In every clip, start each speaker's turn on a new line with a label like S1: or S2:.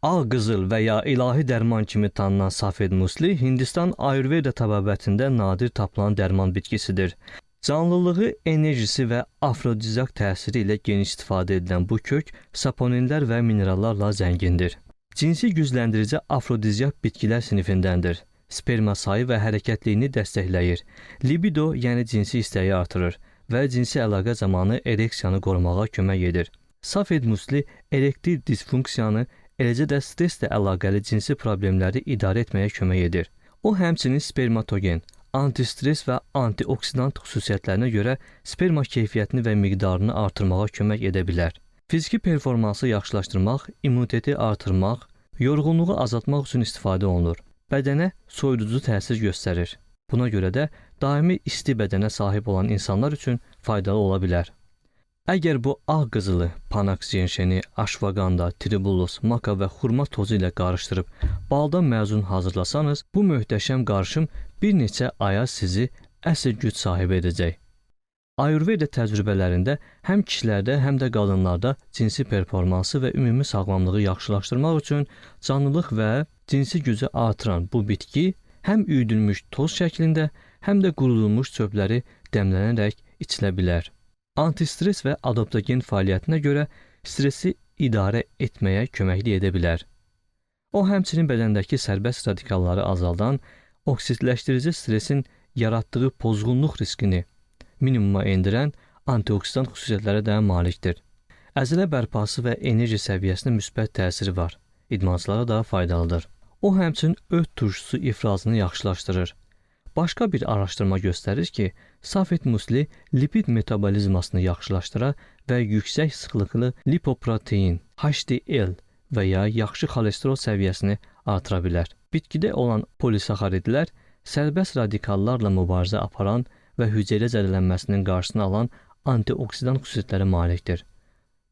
S1: Ağ qızıl və ya ilahi dərman kimi tanınan safed musli Hindistan Ayurveda təbabətində nadir tapılan dərman bitkisidir. Canlılığı, enerjisi və afrodiziak təsiri ilə geniş istifadə edilən bu kök saponinlər və minerallarla zəngindir. Cinsi gücləndirici afrodiziak bitkilər sinifindəndir. Sperma sayı və hərəkətliyini dəstəkləyir. Libido, yəni cinsi istəyi artırır və cinsi əlaqə zamanı ereksiyanı qorumağa kömək edir. Safed musli erektil disfunksiyanı, eləcə də stresslə əlaqəli cinsi problemləri idarə etməyə kömək edir. O həmçinin spermatogen, antistres və antioksidant xüsusiyyətlərinə görə sperma keyfiyyətini və miqdarını artırmağa kömək edə bilər. Fiziki performansı yaxşılaşdırmaq, immuniteti artırmaq, yorğunluğu azaltmaq üçün istifadə olunur. Bədənə soyuducu təsir göstərir. Buna görə də daimi isti bədənə sahib olan insanlar üçün faydalı ola bilər. Əgər bu ağ qızılı, panax genşeni, aşvaqanda, tribulus, maka və xurma tozu ilə qarışdırıb baldan məzun hazırlasanız, bu möhtəşəm qarışım bir neçə aya sizi əsl güc sahibi edəcək. Ayurveda təcrübələrində həm kişilərdə, həm də qadınlarda cinsi performansı və ümumi sağlamlığı yaxşılaşdırmaq üçün canlılıq və cinsi gücü artıran bu bitki həm üyüdülmüş toz şəklində, həm də qurudulmuş çöpləri dəmlənərək içilə bilər. Antistres və adaptogen fəaliyyətinə görə stresi idarə etməyə köməklik edə bilər. O həmçinin bədəndəki sərbəst radikalları azaldan, oksidləşdirici stresin yaratdığı pozğunluq riskini minimuma endirən antioksidant xüsusiyyətlərə də malikdir. Əzələ bərpası və enerji səviyyəsinə müsbət təsiri var. İdmançılara da faydalıdır. O həmçinin öt turşusu ifrazını yaxşılaşdırır. Başqa bir araşdırma göstərir ki, safet musli lipid metabolizmasını yaxşılaşdıra və yüksək sıxlıqlı lipoprotein, HDL və ya yaxşı xolesteral səviyyəsini artıra bilər. Bitkidə olan polisaxaridlər sərbəst radikallarla mübarizə aparan və hüceyrə zədələnməsinin qarşısını alan antioksidant xüsusiyyətlərə malikdir.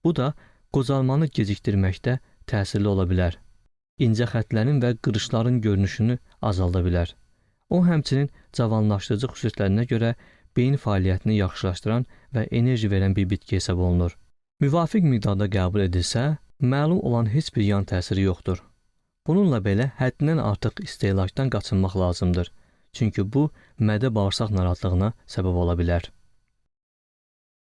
S1: Bu da qocalmanı gecikdirməkdə təsirli ola bilər. İncə xəttlərin və qırışların görünüşünü azalda bilər. O həmçinin cavanlaşdırıcı xüsusiyyətlərinə görə beyin fəaliyyətini yaxşılaşdıran və enerji verən bir bitki hesab olunur. Müvafiq miqdarda qəbul edilsə, məlum olan heç bir yan təsiri yoxdur. Bununla belə həddindən artıq istehlakdan qaçınmaq lazımdır. Çünki bu mədə-bağırsaq narahatlığına səbəb ola bilər.